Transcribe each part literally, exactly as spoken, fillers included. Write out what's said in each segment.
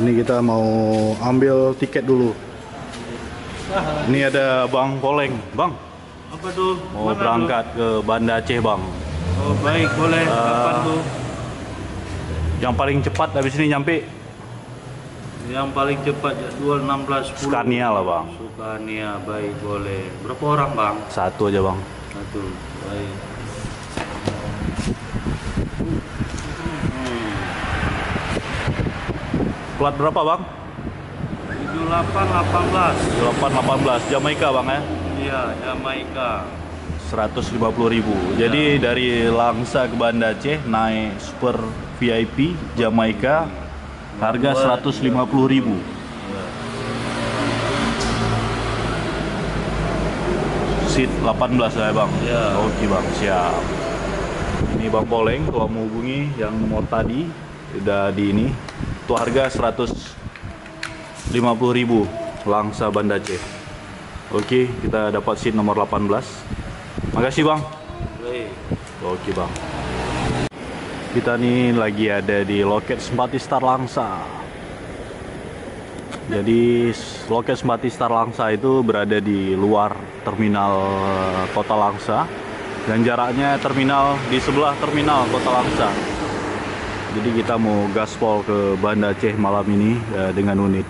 Ini kita mau ambil tiket dulu. Ini ada Bang Poleng. Bang, apa tuh? Mau berangkat ke Banda Aceh, Bang. Oh, baik, boleh. Ah, kapan tuh? Yang paling cepat habis ini nyampe? Yang paling cepat jadwal enam belas sepuluh. Scania lah, Bang. Scania, baik, boleh. Berapa orang, Bang? Satu aja, Bang. Satu, baik. Hmm. Plat berapa, Bang? Tujuh delapan delapan belas. Tujuh delapan delapan belas. Jamaika, Bang, ya? Iya, Jamaika. Seratus lima puluh ribu. Iya. Jadi, dari Langsa ke Banda Aceh, naik Super V I P Jamaika, harga seratus lima puluh ribu. Iya. Seat delapan belas ya, Bang? Iya. Oke, Bang, siap. Ini Bang Poleng, telah menghubungi yang nomor tadi. Udah di ini. Untuk harga seratus lima puluh ribu, Langsa Banda Aceh. Oke, kita dapat seat nomor delapan belas. Makasih, Bang. Baik. Oke, Bang. Kita ni lagi ada di loket Sempatistar Langsa. Jadi, s-, loket Sempatistar Langsa itu berada di luar terminal Kota Langsa, dan jaraknya terminal di sebelah terminal Kota Langsa. Jadi, kita mau gaspol ke Banda Aceh malam ini, eh, dengan unit.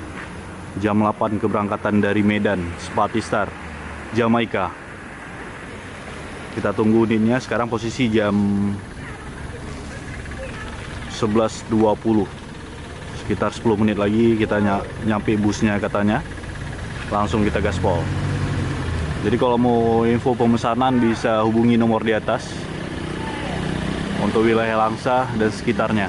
Jam delapan keberangkatan dari Medan, Sempatistar, Jamaika. Kita tunggu unitnya, sekarang posisi jam sebelas dua puluh. Sekitar sepuluh menit lagi kita nya-, nyampe busnya katanya. Langsung kita gaspol. Jadi, kalau mau info pemesanan, bisa hubungi nomor di atas untuk wilayah Langsa dan sekitarnya.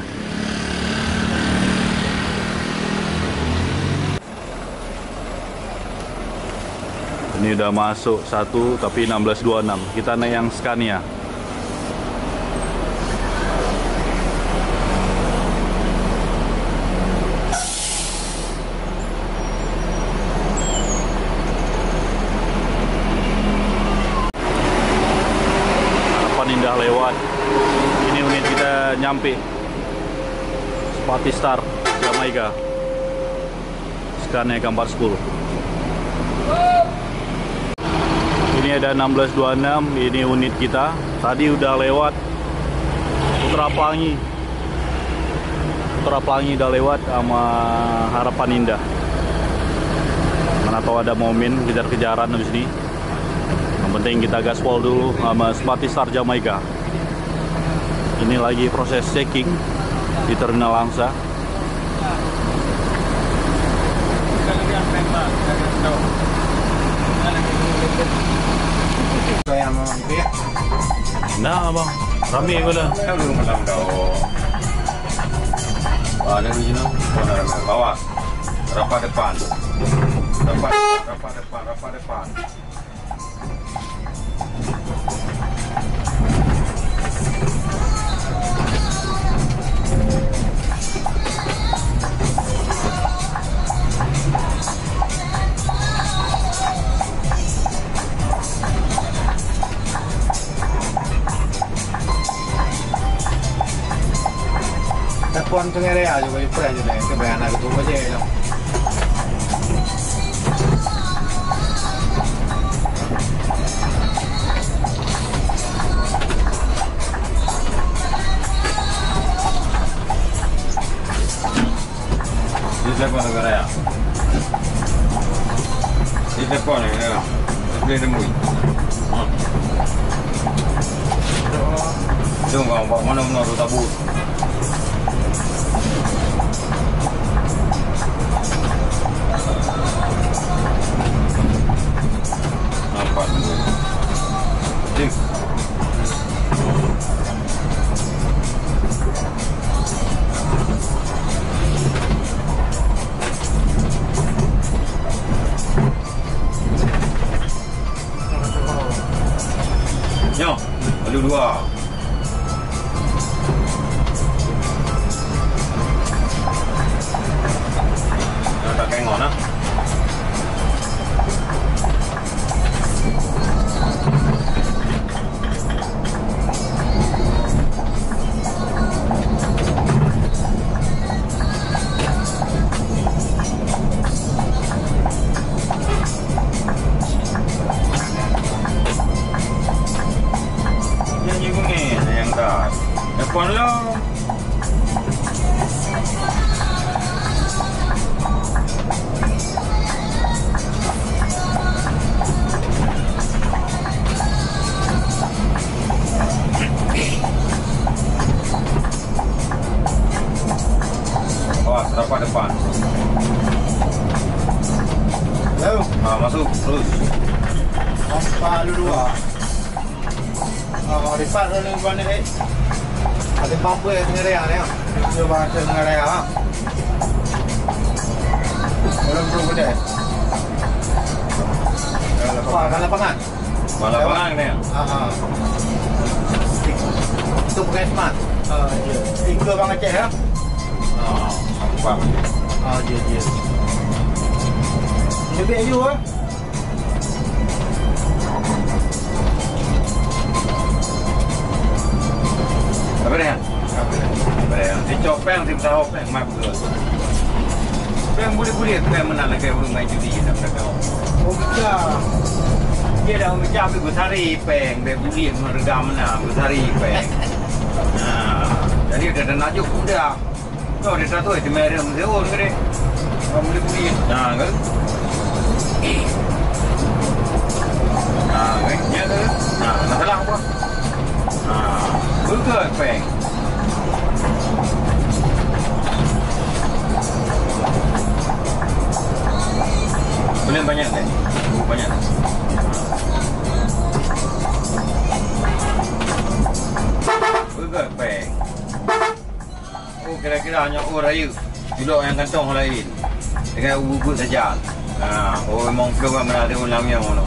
Ini udah masuk satu, tapi enam belas dua enam. Kita naik yang Scania. Harapan Indah lewat. Ini unit kita nyampe. Sempatistar, Jamaika. Scania K empat sepuluh. Ini ada enam belas dua enam, ini unit kita. Tadi udah lewat Putra Pelangi. Putra Pelangi udah lewat sama Harapan Indah. Mana tahu ada momen kejar-kejaran habis ini. Yang penting kita gaspol dulu sama Sempatistar Jamaika. Ini lagi proses checking di Terminal Langsa. Nah, abang, rame pula. Ah, ada di sini. Bawah. Rapat depan. Rapat, rapat depan, rapat depan. Telepon Sungai Raya juga, Ibrah juga, itu bayar anak ketua baje lah. Di telepon negara ya. Di telepon negara. Boleh temui. Ha. Jom kau buat mana-mana tu tabut. Nampak tu. Cik. Nyoh, lalu dua. Dah tak kengok nah. Terus. Empat dua. Oh, ripat ni, eh. Ada bambu yang tengah raya ni. Dia bahasa tengah raya, ha. Orang belum gede. Wah, kan lapangan. Wah, lapangan ni. Ha, ha. Itu bukan smart. Ha, ya. Tiga bang Aceh, ya? Ha, faham. Ha, ya, ya. Lebih laju, ha? Apa dia? Apa dia? Dicopeng, tim tahu. Pèng mah beutôi. Pèng buleuen-buleuen, pèng meunan lagèe ureueng main judi, na peugah. Oh, pecah. Dia dah pecah, tapi beusari pèng, bèk buleuen, rega meunan, beusari pèng. Nah, jadi ada, ada najuk muda. Nyoe di satu, eh, teumé rem, rem, gede. Orang buleuen-buleuen. Nah, kan? Nah, kan? Ya, kan? Nah, masalah apa? Nah, beutôi pèng. Boleh banyak deh. Banyak. Beutôi pèng. Oh, kira-kira hanya oh raya. Julok nyang kantong lain. Dengan ubit-ubit saja. Ha, oh, memang belum kan, mana ada ulang yang ngono.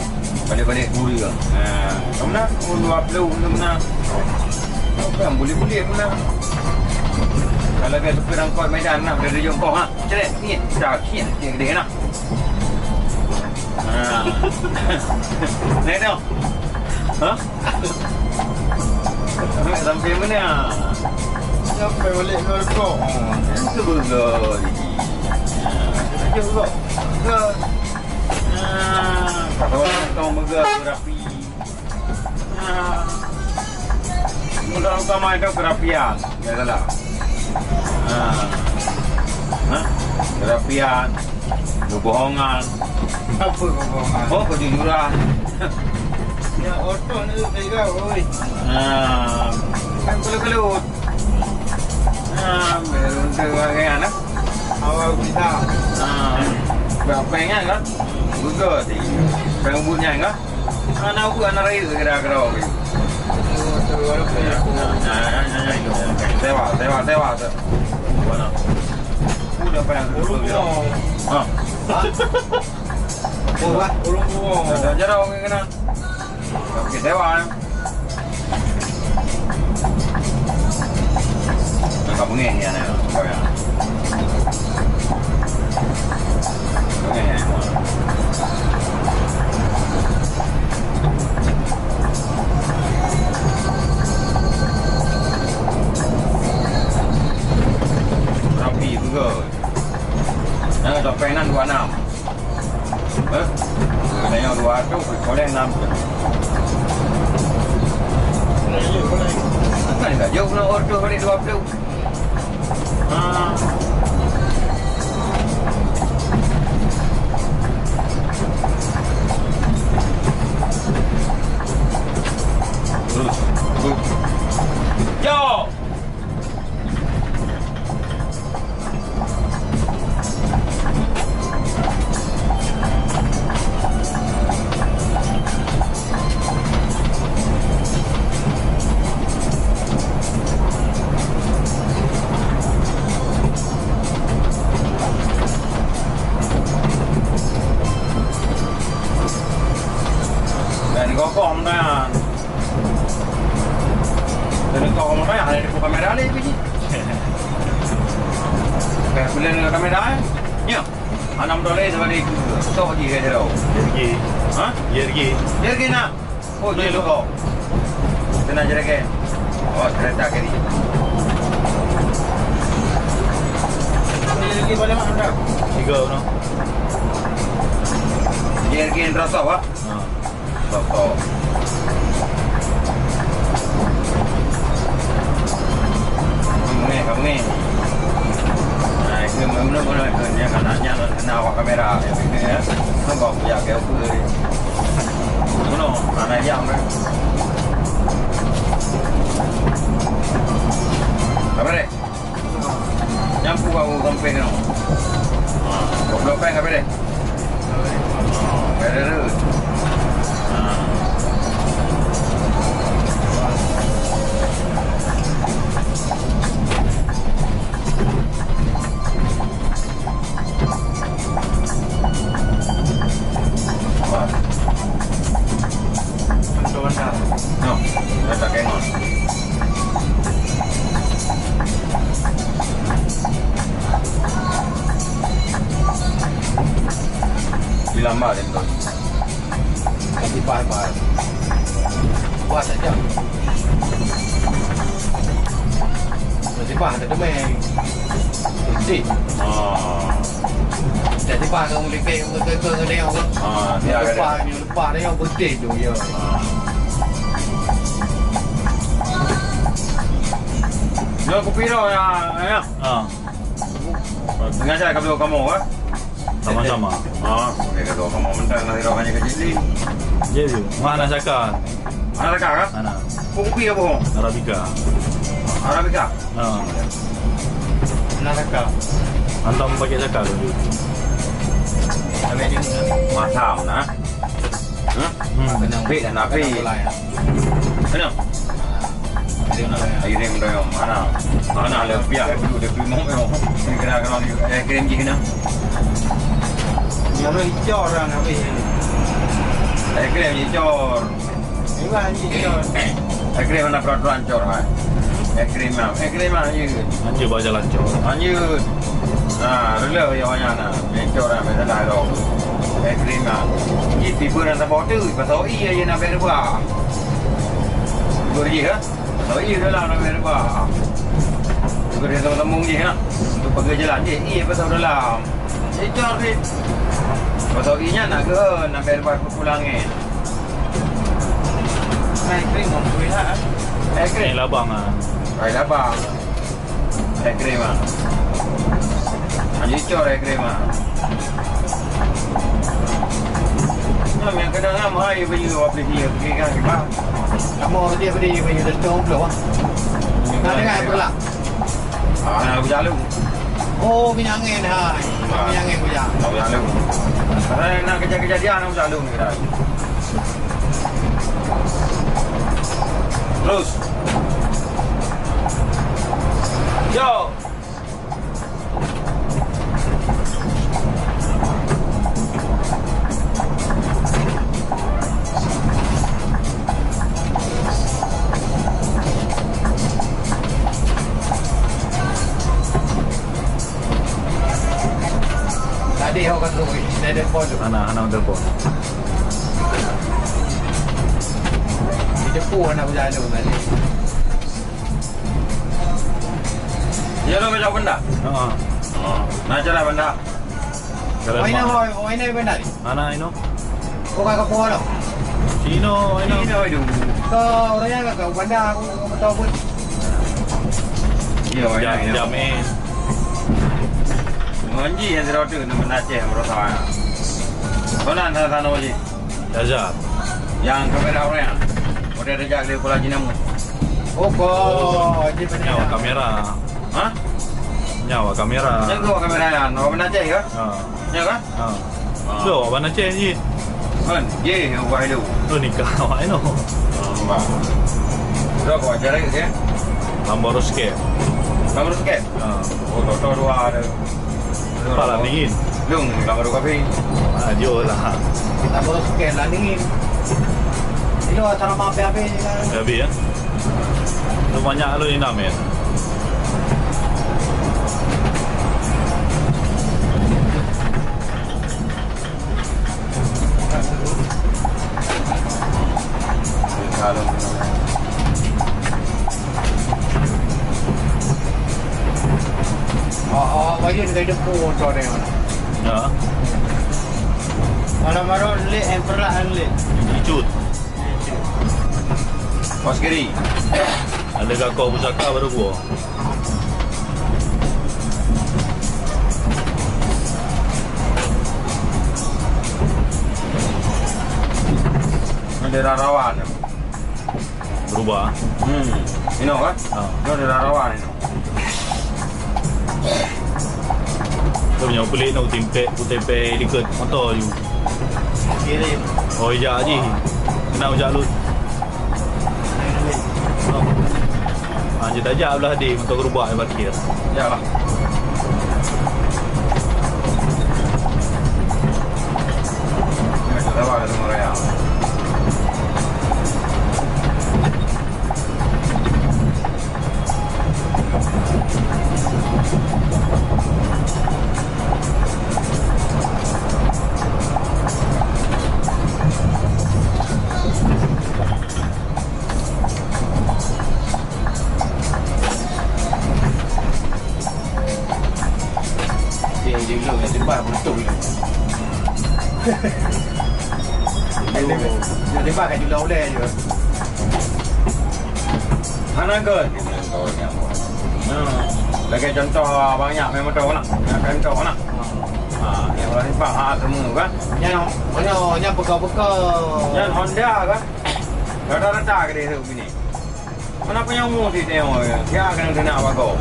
Balik-balik kuri kan. Ha, kamu nak? Oh, dua puluh belum nak. Bukan, boleh-boleh pun nak. Kalau dia supir angkot Medan nak, dia jongkok, ha. Cek, ni, dah, ni, ni, dia nak. Ha. Naik dah. Ha? Sampai mana? Sampai balik ke Lekong. Itu betul. Ya Allah. Ah, kalau kau megang rapi. Ah. Mudah utama itu kerapian. Ya salah. Ah. Hah? Kerapian. Kebohongan. Apa kebohongan? Oh, kejujuran. Ya, otoh ni pegang, oi. Ha. Kan kelut-kelut. Ha, baru tu bagian, eh. Awal kita. Ha. Berapa ingat kan? Betul sih. Pengen punya kan? Anak aku anak raya kira-kira. Sewa, sewa, sewa. Mana? Udah payah. Urung buang. Ha. Hah? Urung buang. Dah, dah jarang orang kena. Okey, sewa, eh. Nak kat bengeng ni, anak. Bengeng ni. Rapi juga. Nah, topeng nan dua enam. Eh? Katanya dua ratus, boleh enam. Kan tak jauh nak order balik dua puluh. Ha. Terus. Terus. Jauh. Dan gokong dah. Jadi kau orang payah ada dekat kamera ni, biji. Dah boleh dengan kamera, eh? Ya. Enam dolar sebalik. Sok je, kata dia. Jergi. Ha? Jergi. Jergi nak? Oh, dia lupa. Kena jergi. Oh, kereta kiri. Jergi boleh mak dah? Tiga, no. Jergi yang terasa, Pak. Ha. Stop, stop. Kamu ni, kamu ni. Nah, itu mana-mana itu. Dia kan nak, nak kena awak kamera. Ya, ya. Nampak pun ya, kayak apa ni. Mana? Mana jam ni? Apa ni? Nyapu bak ureueng sampéng nyoe. Ha, dua puluh pèng habéh deh. Ha, habéh deh. Kasih bah, bah. Bah saja. Kasih bah, ada demeng. Putih. Ah. Kasih bah, kamu lekek, kamu lekek, kamu lekek. Ah, dia ada. Lepas ni, lepas ni, yang putih tu, ya. Ah. Nyoe kupi dah, ya, ya. Ah. Sengaja ka bloe kamoe, eh? Sama-sama. Ah, okey, ka bloe kamoe. Mentang na sidroe hana keucik lé. Jeuet, jeuet. Wah, hana saka. Hana saka, kan? Hana. Kopi apa? Arabica. Arabica? Ha. Hana saka. Hantom pakai saka tu. Masam, nah. Hah? Hmm. Pik dah nak pik. Kena? Irim doyong. Mana? Mana le piah dulu dia primong yo. Kena kena eh krim jih kena. Yang ni cor orang habis ni. Eh krim jih cor. Iwan jih cor. Eh krim mana peraturan cor hai. Eh krim mah. Eh krim mah je. Anjir baca lancor. Anjir. Nah, rela ya wanya nah. Mencor dah, mencor dah dong. Eh, terima. Ji tiba dan tabok tu, pasal iya je nak bayar bah. Tiba je, ha? Pasal iya dalam nak bayar bah. Tiba dia temu-temu je, ha? Untuk pergi jalan je, iya pasal dalam. Mencor ni. Pasal iya nak ke, nak bayar bah pulang ni. Hai, kering, mau kuih lah. Hai, kering. Ni labang ah. Hai, labang. Hai krim ah. Hanya cor hai krim ah. Nah, yang kena ngam hai baju apa dia pergi kan kita. Kamu dia beri baju dah setengah puluh ah. Nah, dengan berlak. Ah, nak jalu. Oh, minyak angin hai. Minyak angin bujang. Nak jalu. Karena nak kerja-kerja dia nak jalu ni kan. Terus. Yo. Tadi awak kata, "Oi, sini ada pos tu." Hana, hana ada pos. Di depan nak berjalan balik. Ya, lo kerja benda? Ha. Oh. Nah, jalan benda. Jalan. Wai na, wai na benda ni. Mana ino? Kau kat kampung mana? Cino, ino. Cino itu. Kau orang yang kat bandar, aku, aku tahu pun. Iya, wai na. Jam, jam eh. Ngonji yang terlalu tu, nak menaceh, berusaha. Kau nak sana-sana, Ji? Caca. Yang kamera orang yang? Udah ada jak dari Kuala Jinamu. Oh, kau. Nyawa kamera. Hah? Nyawa kamera. Yang tu kamera yang? Orang Aceh ke? Ha. Ya kan? Ha. Ha. Tu, orang Aceh je. Kan? Ye, yang buah itu. Tu nikah awak itu. Nampak. Berapa wajar lagi, ya? Tambah roskep. Tambah roskep? Ha. Oh, toto dua ada. Pala dingin. Lung, lama dua kali. Ah, jauh lah. Kita baru sekian lah dingin. Ini asrama P H B je kan. P H B ya? Lu banyak lu inam ya? Oh, oh, baju ni kayu depu motor ni. Ya. Malam baru lek, eh, perak lek. Icut. Pas kiri. Ada gakau pusaka baru gua. Ada rawan. Berubah. Hmm. Ino kan? Ha. Ino ada rawan ino. Tu punya pelik nak utimpek, utimpek dekat motor you. Kirim. Oh, ijak je. Kena ujak lut. Ha, je tajak belah di motor gerubak yang parkir. Ya lah. Ini macam lewat ada semua raya. Jadi bak kat jula ulèe je. Hana göt. Nah, lagèe contoh abang nyak main moto nah. Nyak contoh nah. Ha, nyang ulah simpang ha temu kan. Nyan, nyan, nyan peka-peka. Nyan Honda kan. Rata-rata ke dia tu bini. Mana punya umur sih tengok ya. Dia akan kena bago.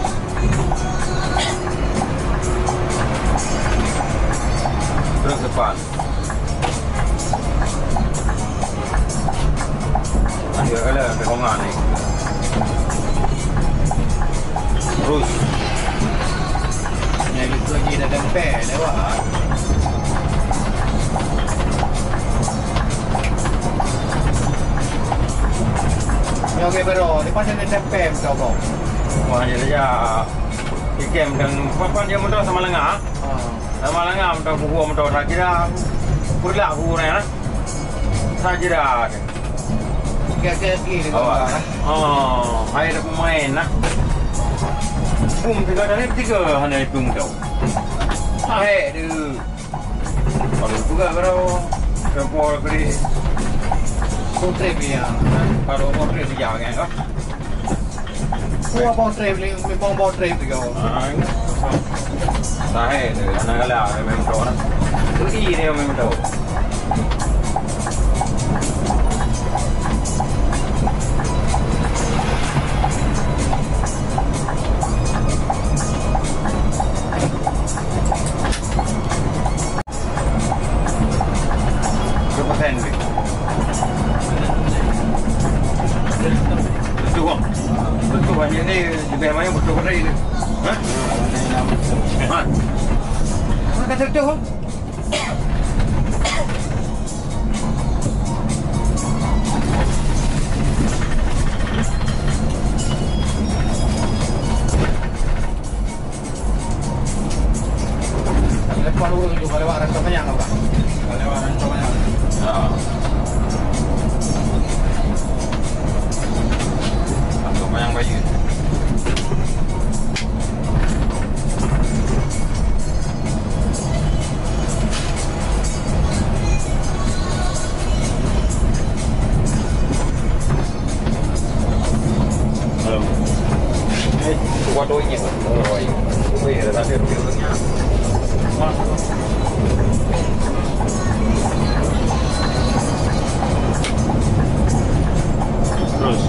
Terus depan. Ayo kala pekongan ni. Terus. Yang itu lagi dah tempel lewat. Nyoe ke bro, di pasal ni tempel betul bro. Wah, jadi ya. Ikem dan papan dia motor sama lengah. Ha. Sama lengah motor buku motor tak kira. Pulak buku ni lah. Saja dah. Kaki-kaki dia gambar, eh. Oh, hai ada pemain lah. Bum tiga dari tiga hanya itu mudah. Hai tu. Kalau juga kalau tempoh beri. Potrip dia. Kalau potrip dia kan. Kuah potrip ni, memang potrip juga. Ah, ini. Tahe tu, anak galak memang tu. Pergi dia memang tu. Berapa sen ni? Betul bang. Betul banyak ni lebih banyak betul pada ini. Ha? Ha? Mana kata betul? Lepas dulu tu, kalau lewat Rantau Manyang apa? Kalau lewat Rantau Manyang. Ya. Rantau Manyang Bayu. Terus.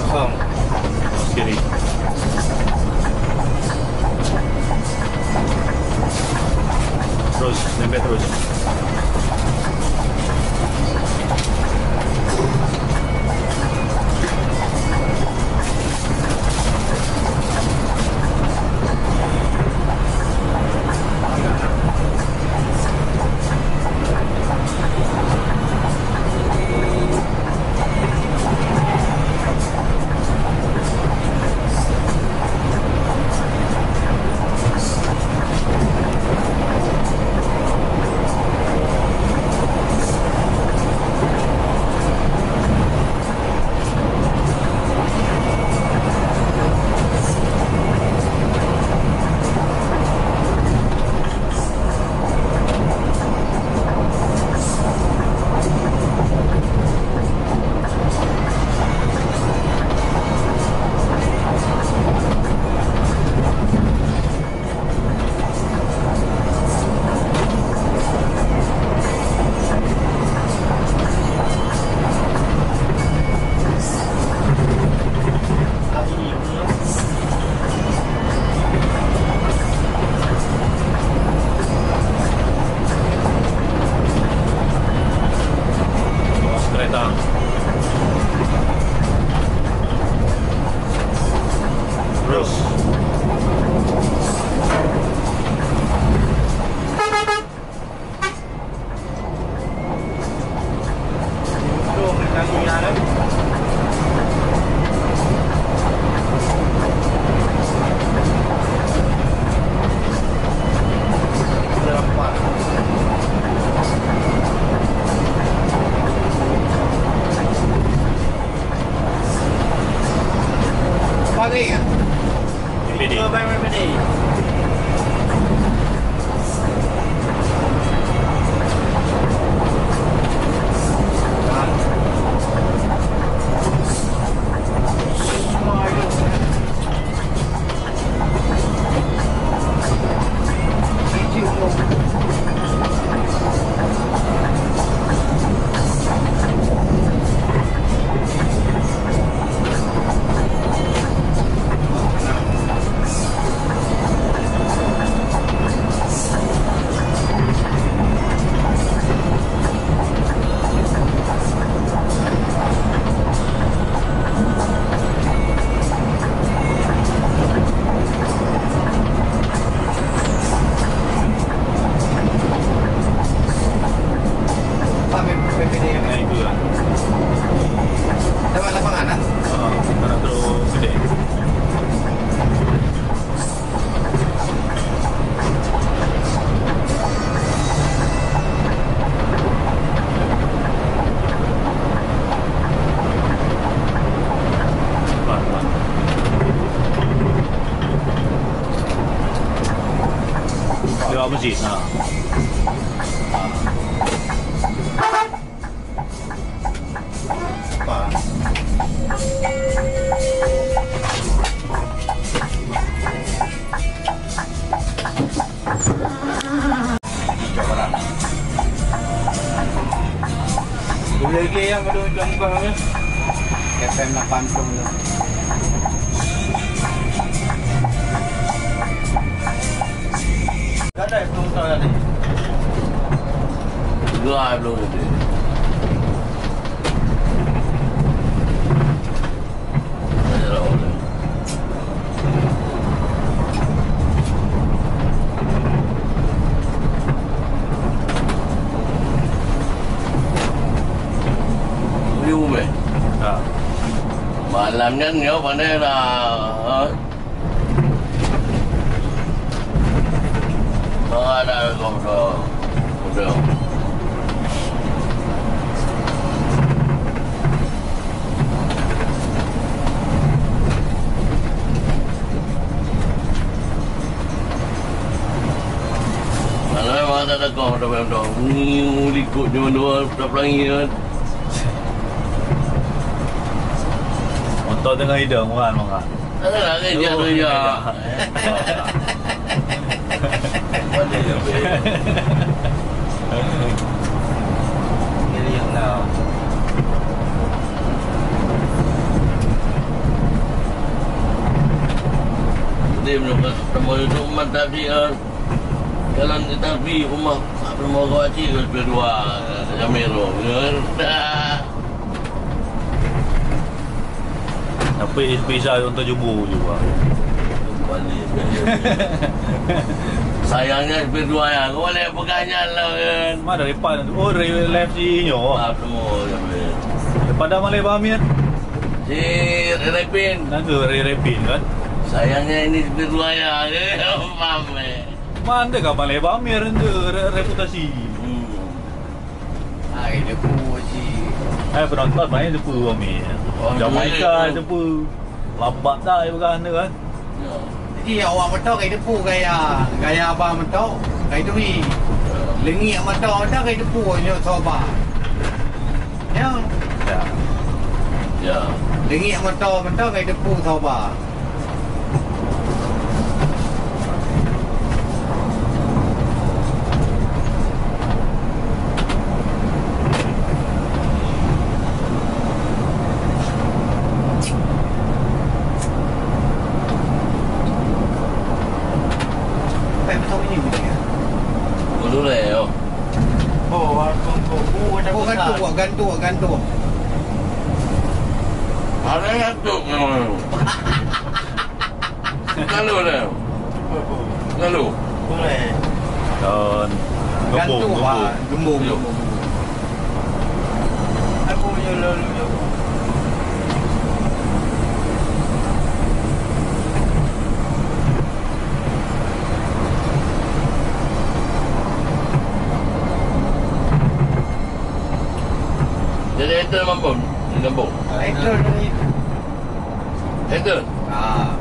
Kosong. Kiri. Terus, nempel terus. Kereta. Terus. Pagi ya? P P D. Coba main P P D. Pak, P P D. Nah, itu lah. Lewat lapangan, ah? Oh, nak terus gede. Lewat masjid, ha. Boleh lagi yang ada ikan muka ni. F M lapan puluh tu. Gadai penumpang tadi. Dua belum ada. Ni umai. Ha. Malam nyan nyoe pandai lah. Mana kau tu? Udah. Kalau memang tak ada kau, dah memang dah. Ni likot nyoe dua, dah pelangi kan. Motor tengah hidang, orang makan. Alah, lagi dia tu ya. Dia menurut teman itu mantap dia. Jalan tetapi rumah tak pernah mau kau cik kedua jamir tu. Tapi bisa untuk jubu juga. Sayangnya kedua ya, kau boleh pegang jalan kan. Mana dari depan tu? Oh, dari left si nyo. Apa tu? Daripada Malay Bamir. Si Repin. Naga dari Repin kan? Sayangnya ini kedua ya. Apa eh? Mana ka Malay Bamir tu re-, reputasi. Hmm. Hai, debu cik. Hai, penonton main debu kami. Oh, Jamaika debu. Debu. Lambat dah dia pegang tu kan. Ya. Jadi awak motor kai debu gaya, gaya abang motor kai turi. Ya. Lengik motor motor kai debu nyok soba. Ya. Ya. Ya. Lengik motor motor kai debu soba. Boleh, oh. Oh, gantung, gantung, gantung. Ada gantung. Lalu dah. Lalu. Boleh. Dan gembung, gantung, gembung. Ah, gembung, gembung. Aku je lalu je. Jadi, itu mampu. Gembung. Itu dari Itu. Ah.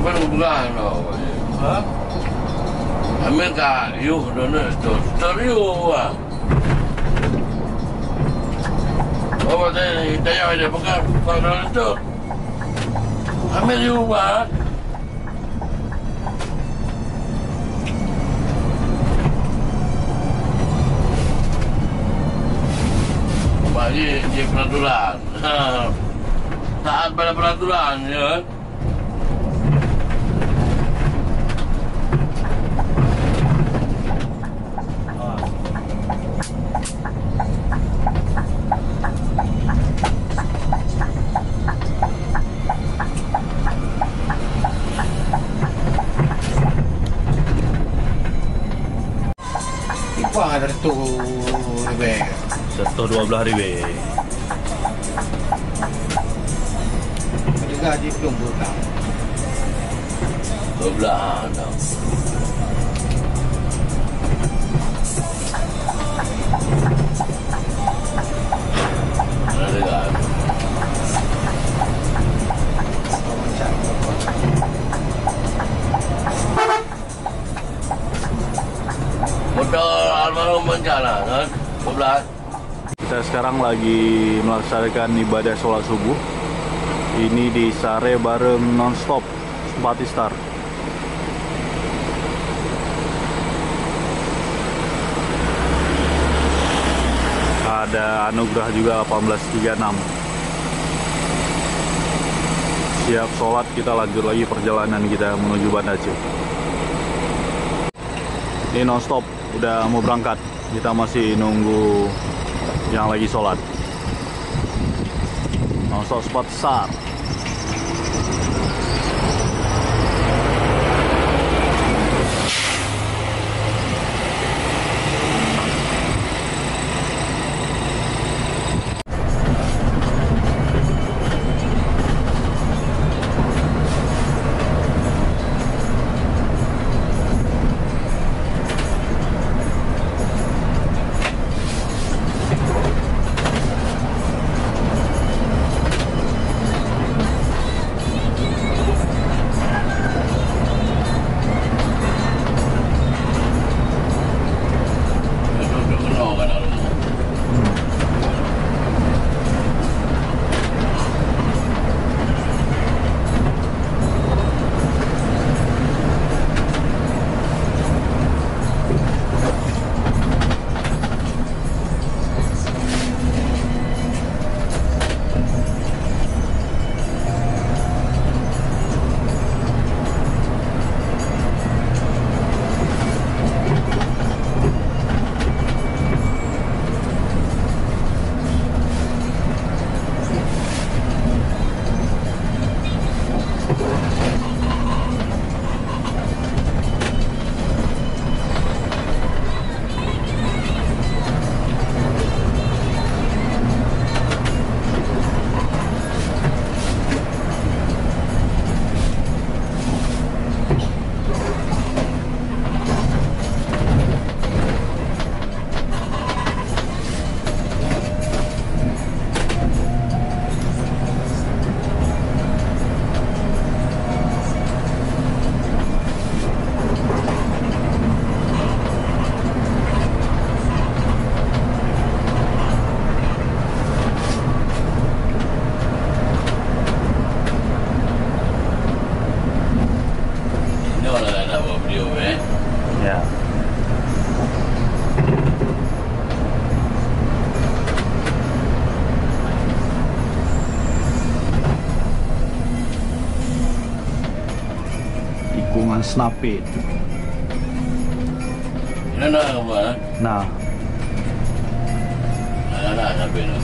Emang bukan, oh, iya. Ha? Ambil ka yuh dona tu. Teriu ah. Oh, tadi tanya dia pegang, pegang dona tu. Ambil yuh, Bang. Bagi dia peraturan. Taat pada peraturan, ya kan? Ipang ada reutôh ribèe. Seratus dua belas ribu. Harga jih belum berubah. Dua belas dah. Ada juga. Motor almarhum bencana, kan? Dua belas. Kita sekarang lagi melaksanakan ibadah sholat subuh. Ini di Sare Bareng Nonstop, Simpati Star. Ada Anugerah juga, delapan belas tiga enam. Siap sholat, kita lanjut lagi perjalanan kita menuju Banda Aceh. Ini Nonstop udah mau berangkat. Kita masih nunggu yang lagi sholat. Nonstop Simpati Star. Bunga snappy. Nah. Nah, nah, snappy nah.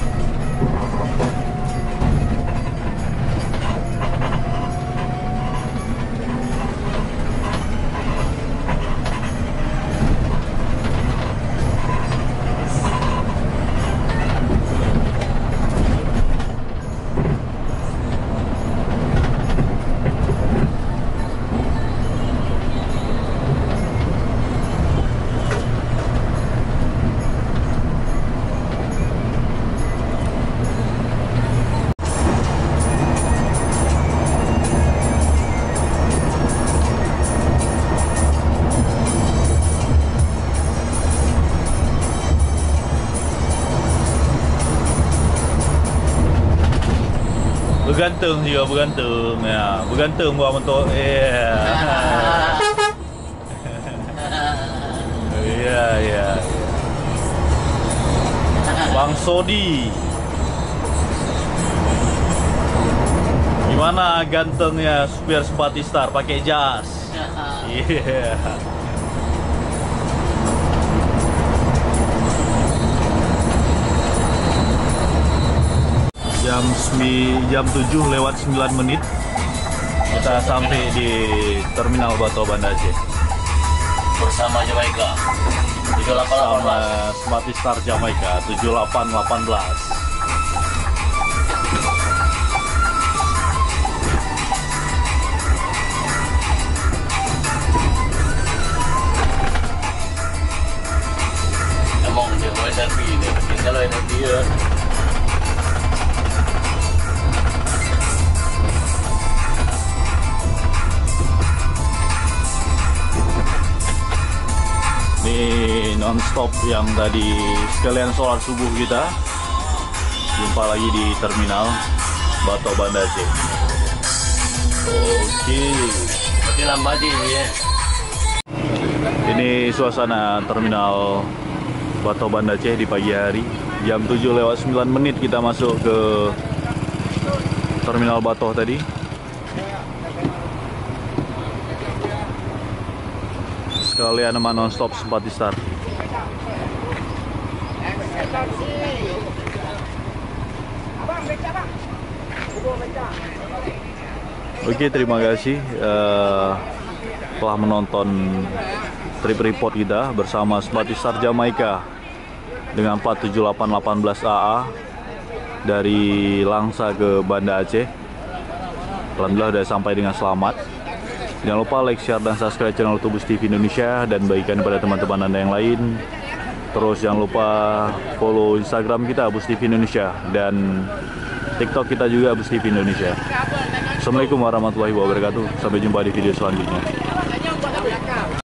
Beuganteng juga, beuganteng. Ya, beuganteng buah motor. Ya. Ya, ya. Bang Sodi. Gimana gantengnya supir Sempatistar pakai jas? Iya. Jam semi-, jam tujuh lewat sembilan menit, kita sampai di terminal Bato Banda Aceh. Bersama Jamaika, tujuh delapan delapan belas. Sama Sempatistar Jamaika, tujuh delapan delapan belas. Emang dia buat selfie ni, kalau selfie ya. Ni non-stop yang tadi sekalian sholat subuh kita. Jumpa lagi di terminal Bato Banda Aceh. Oke. Berarti lambat je ni, ya. Ini suasana terminal Bato Banda Aceh di pagi hari. Jam tujuh lewat sembilan menit kita masuk ke terminal Bato tadi. Sekalian sama non-stop Sempatistar. Oke, terima kasih, eh, telah menonton trip report kita bersama Sempatistar Jamaika dengan plat tujuh delapan delapan belas A A dari Langsa ke Banda Aceh. Alhamdulillah, udah sampai dengan selamat. Jangan lupa like, share, dan subscribe channel YouTube Bus T V Indonesia dan bagikan kepada teman-teman Anda yang lain. Terus jangan lupa follow Instagram kita, Bus T V Indonesia, dan TikTok kita juga, Bus T V Indonesia. Assalamualaikum warahmatullahi wabarakatuh. Sampai jumpa di video selanjutnya.